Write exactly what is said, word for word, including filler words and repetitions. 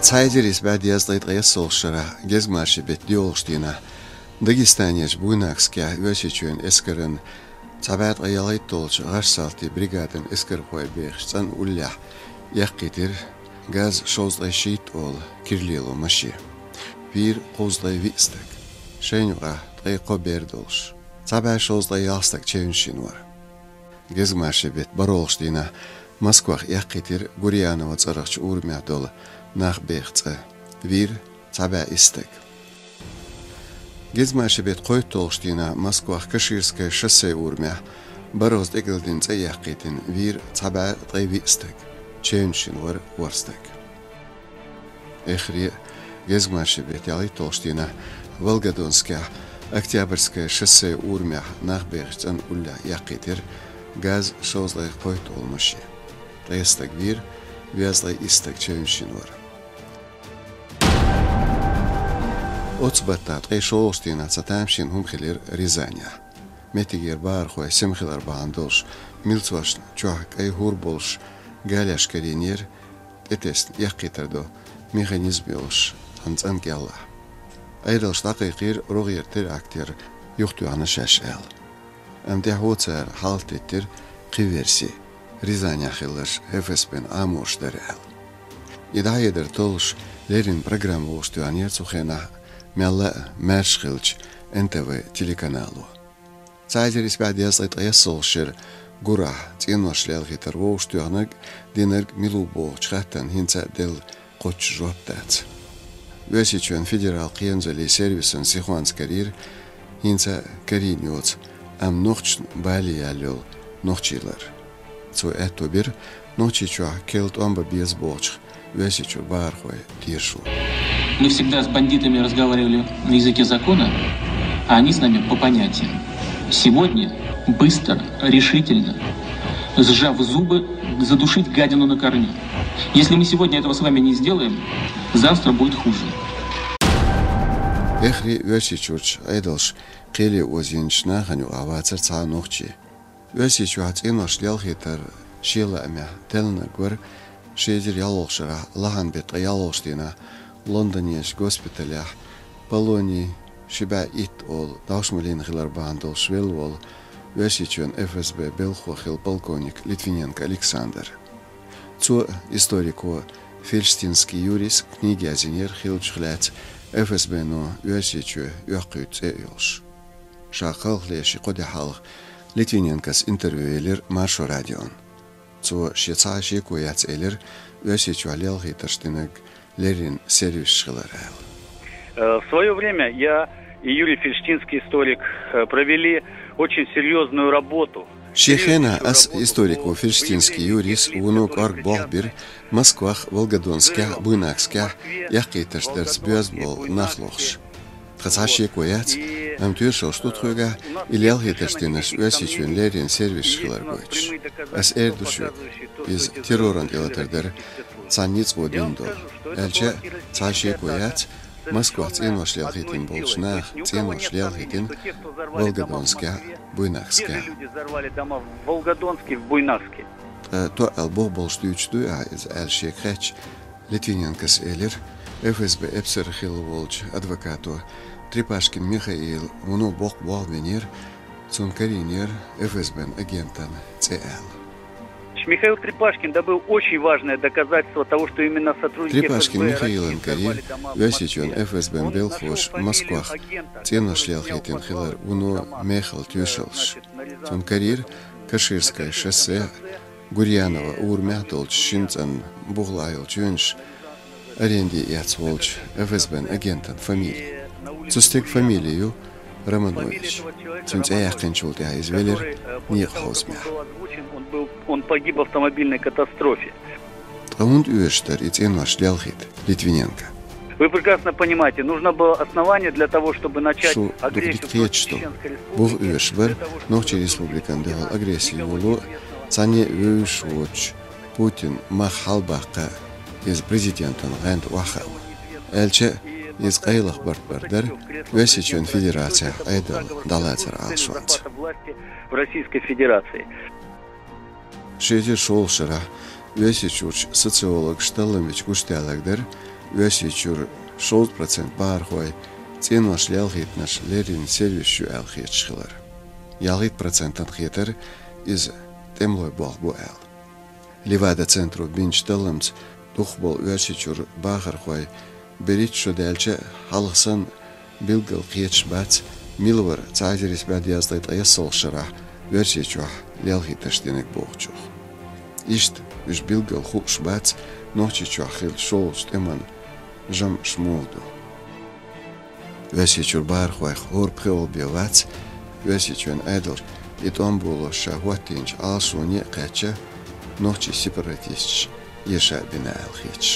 Цхьа эзар исс бӀаь дезткъеи ткъайоьссалгӀача шера Гезгмашин бетта доьалгӀача дийнахьа Дагестанерча Буйнакскехь Оьрсийчоьнан эскаран цхьа бӀаь ткъеи ялхайтталгӀача гӀарсалти бригадан эскархой бехаш цӀена уллехь эккхийтира ГАЗ шовзткъеи шийтта олу кира лело машен. Вийра кхузткъеи виъ стаг, шайна юкъахь ткъе кхо бер долуш. Цхьа бӀаь шовзткъеи ялх стаг чевнаш йина вара. Гезгмашин бетта бархӀалгӀачу дийнахь Москвахь эккхийтира Гурьянова цӀарахчу урамехь долу нах беха цӀа. Вийра цхьа бӀаь исс стаг. Гезгмашин бетта кхойтталгӀачу дийнахь Москвахь Каширское шоссе урамехь бархӀазза тӀекӀелдина цӀа эккхийтина вийра цхьа бӀаь ткъе виъ стаг, чевнаш йина вара ворхӀ стаг. Эххар а Гезгмашин бетта ялхайтталгӀачу дийнахь Волгодонскехь Октябрьское шоссе урамехь нах бехаш цӀена уллехь эккхийтира ГАЗ шовзткъеи кхойтталгӀа машен. Ткъе стаг вийра, везткъеи исс стаг чевнаш йина вара. Оцу баттахь ткъе шолгӀачу дийнахь цхьа тамашийна хӀума хилира Рязанехь. Меттигера бахархой сема хилар бахьана долуш, милцошна чохь кӀайн хӀур болуш, галеш карийнера, тӀетесна эккхийтар дан механизм йолуш цхьана цӀена кӀелахь. Ӏедалша дӀакхайкхийра рогӀера теракт яра юхатоьхна шаьш аьлла. Амма тӀаьхьо цара хьалатеттира кхин верси, Рязанехь хилларш ФСБ-н Ӏаморш дара аьлла. И дӀахьедар толлуш леррина программа вовшахтоьхнера цу хенахь мелла а маьрша хиллачу Н Т В телеканало. Цхьа эзар исс бӀаь дезткъеи ткъайоьссалгӀачу шеран гурахь цӀенош лелхийтар вовшахтоьхнарг, динарг мила ву бохучу хаттарна хӀинца а делла кхоччуш жоп дац. Оьрсийчоьнан федералан кхерамзаллин сервисан сихонца карийра хӀинца а карийна йоцу, амма нохчашна бале яьлла йолу нохчий лар. Цо аьтто бира Нохчийчохь керла тӀом бан беза бохучух Оьрсийчуьра бахархой тешо. Мы всегда с бандитами разговаривали на языке закона, а они с нами по понятиям. Сегодня быстро, решительно, сжав зубы, задушить гадину на корню. Если мы сегодня этого с вами не сделаем, завтра будет хуже. Эххар а Оьрсийчуьрчу Ӏедалша кхеле озийначу нахана юкъахь вацара цхьа а нохчи. Оьрсийчохь цӀенош лелхийтар шен лаамехь теллинарг вара ши эзар ялхолгӀачу шарахь лахьан беттан ткъе ялхолгӀачу дийнахь Лондонерчу госпиталехь Полоний ши бӀе итт олу дӀовш ма лийна хилар бахьана долуш велла волу Оьрсийчоьнан Ф С Б белхахо хилла полковник Литвиненко Александр. Цо историко Фельштинский юрист книга язйинера хиллачух лаьцна Ф С Б-но Оьрсийчоь оьккхуьйту цӀе а йолуш. Ша кхалхале ши-кхо де хьалха Литвиненкос интервью елира Маршо радион. Цо шен цхьа а шеко яц элира Оьрсийчохь лелхийтарш динарг леррина сервисаш хилар аьлла. Э, в своё время я и Юрий Фельштинский историк, э, провели очень серьёзную работу. Шен хенахь ас историко Фельштинский Юрис вуно кӀорга болх бира Москвахь, Волгодонскехь, Буйнакскехь эккхийтарш дарца боьзна болу нах лохуш. Тхан цхьа шеко яц, амма тоьшаллаш ду тхоьгахь и лелхийтарш динарш Оьрсийчоьнан леррина сервисаш хилар гойтуш. Ас эр ду шуьга, иза терроран тӀелатар дара, цхьана ницкъо дина долу. Аьлча а, цхьа шеко яц, Москвахь цӀенош лелхийтина болчу наха цӀенош лелхийтина Волгодонскехь а, Буйнакскехь а. Те же люди взорвали дома в Волгодонске, в Буйнакске. Ткъа тоъал бух болуш дуьйцуш дуй ахьа иза аьлла шега хаьттича, Литвиненкос элира, Ф С Б эпсар хилла волчу адвокато Трепашкин Михаила вуно боккха болх бинера, цунна карийнера Ф С Б-н агентан цӀе аьлла. Михаил Трепашкин добыл очень важное доказательство того, что именно сотрудники Трепашкин Ф С Б Михаилан карийра России взорвали дома в Москве. Оьрсийчоьнан Ф С Б-н белхахоша Москвахь цӀенош лелхийтина хилар вуно мехала тоьшаллаш. Цунна карийра Каширское шоссе, Гурьянова урамехь долчу шина цӀанна бухахь йолчу чоьнаш аренде эцна волчу Ф С Б-н агентан фамили. Цу стеган фамили ю Романович. Цуьнан цӀе яьккхинчул тӀаьхьа иза велира некъан хьовзамехь. Он был, он погиб в автомобильной катастрофе. Ткъа хӀунда оьшуш дара и цӀенош лелхийта Литвиненко? Вы прекрасно понимаете, нужно было основание для того, чтобы начать агрессию против Чеченской Республики, для того, чтобы... Шу дукха дика кхеташ ду, бух оьшуш бара Нохчийн Республикана дуьхьал агрессия йоло, цхьанне а вевзаш воцуш Путинан мах хьалабаккха, иза президентан гӀаьнта охьахаа. Аьлча а, иза къайлаха барт бар дара Оьрсийчоьнан Федерацехь Ӏедал дӀалацар Ӏалашонца. В Российской Федерации. Ши эзар шолгӀачу шарахь Оьрсийчуьрчу социологаша талламчу гучудаьлларг дара Оьрсийчуьра шовзткъа процент бахархой цӀенош лелхийтинарш леррина сервисаш ю аьлла хеташ хилар. Ялхитта процентана хетар иза тӀемалой болх бу аьлла. Левада-центро бинчу талламца дукхахболу Оьрсийчуьра бахархой берхӀитта шо даьлча а хьалха санна билггал кхеташ бац, мила вара цхьа эзар исс бӀе дезткъе ткъайоьсналгӀачу шарахь Оьрсийчохь лелхийтарш динарг бохучух. Иштта уьш билггал хууш бац Нохчийчохь хиллачу шолгӀачу тӀеман жамӀаш муха ду. Оьрсийчуьра бахархойх хӀора пхиъалгӀа бен вац Оьрсийчоьнан Ӏедалша и тӀом болош ша хӀоттийначу Ӏалашоне а кхаьчна, нохчийн сепаратисташа эша а бина аьлла хеташ.